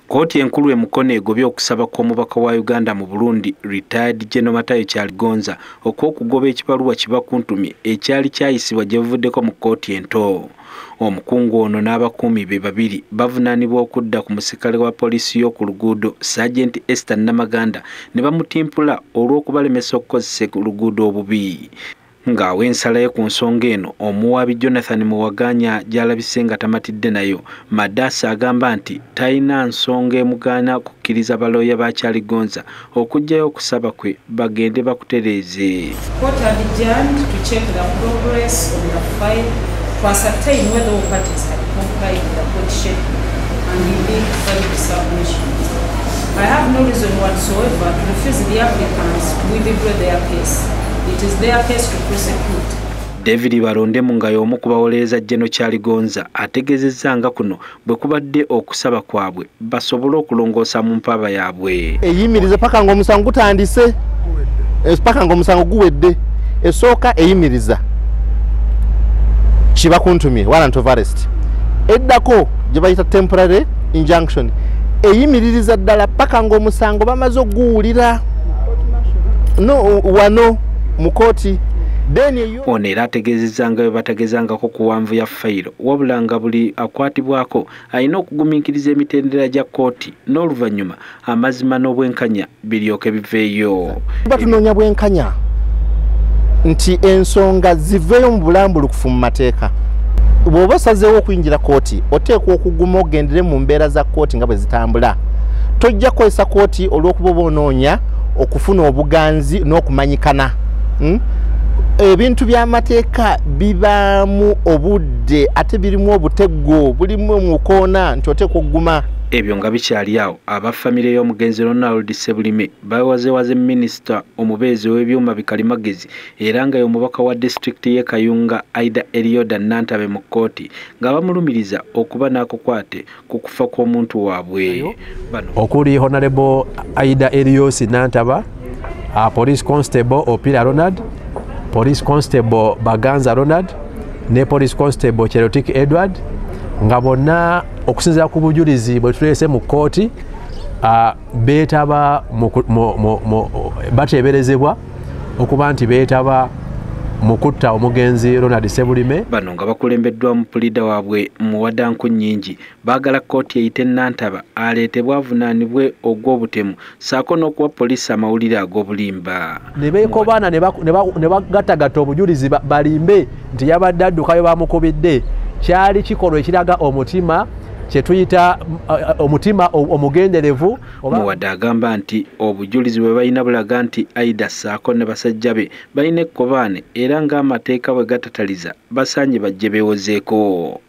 Kkooti enkulu e Mukono egobye okusaba kw'omubaka wa Uganda mu Burundi retired General Matayo Kyaligonza okw'okugoba ekibaluwa kibakuntumye ekyali kyayisibwa gye buvuddeko mu kkooti ento. Omukungu ono n'abakuumi be babiri bavunaanibwa okudda ku musirikale wa poliisi y'oku luguudo Sergeant Esther Namaganda ne bamutimpula olw'okubalemesa okukozesa oluguudo obubi. Ng'awa ensala ye ku nsonga eno, omuwaabi Jonathan Muwaganya gy'alabise nga tamatidde nayo, Madasi agamba nti talina nsonga emugaana kukkiriza balooya ba Kyaligonza okuggyayo okusaba kwe bagende bakutereeze. Court adjourned to check the progress on the file to ascertain whether all parties had complied with the court schedule and indeed filed submissions. I have no reason whatsoever to refuse the applicants to withdraw their case. It is their case to prosecute. David Balondemu nga y'omu ku bawolereza General Kyaligonza ategeezezza nga kuno bwe kubadde okusaba kwabwe basobole okulongoosa mu mpaaba yaabwe. Eyimirize paka ng'omusango gutandise, paka ng'omusango guwedde. Esooka eyimiriza kibakuntumye warrant of arrest, eddako gye bayita temporary injunction eyimiririza ddala paka ng'omusango bamaze okuguwulira no wano mu kooti. Ono era ategeezezza nga bwe batagezangako kuwanvu ya fayiro, wabula nga buli akwatibwako alina okugumiikiriza emitendera gya kkooti n'oluvannyuma amazima n'obwenkanya biryoke biveeyo. Tuba tunoonya bwenkanya nti ensonga ziveeyo mu bulambulukufu mu mateeka. Bw'oba osazeewo okuyingira kkooti, oteekwa okuguma ogendere mu mbeera za kkooti nga bwe zitambula. Tojja kukozesa kkooti olw'okuba oba onoonya okufuna obuganzi n'okumanyikana. Ebintu by'amateeka bibaamu obudde ate birimu obutego, bulimu mukoona nti oteekwa okuguma. Ebyo nga bikyali awo, aba famire y'omugenzi Ronald Ssebulime bawazewaze minisita omubeezi w'ebyuma bikalimagezi era nga y'omubaka wa disitulikiti y'e Kayunga Aida Elioda Nantaba mu kkooti nga bamulumiriza okuba n'akakwate ku kufa kw'omuntu waabwe. Okuli Honorable Aida Eliosi Nantaba, Police Constable Opira Ronald, Police Constable Baganza Ronald ne Police Constable Cherotik Edward, nga bonna okusinziira ku bujulizi bwe tuleese mu kkooti beetaba bateeberezebwa okuba nti beetaba mu kutta omugenzi Ronald Ssebulime. Bano nga bakulembeddwa puliida waabwe Muwada Nkunnyingi baagala kkooti eyite Nantaba aleetebwe avunaanibwe ogw'obutemu ssaako n'okuwa poliisi amawulire ag'obulimba. Ne beekobaana ne bagattagatta obujulizi balimbe nti yabadde addukayo bamukubidde. Kyali kikolwa ekiraga omutima kye tuyita omutima omugenderevu. Muwada agamba nti obujulizi bwe balina bulaga nti Aida ssaako ne basajja be balina ekkobaane era ng'amateeka bwe gatataliza basaanye bajje beewozeeko.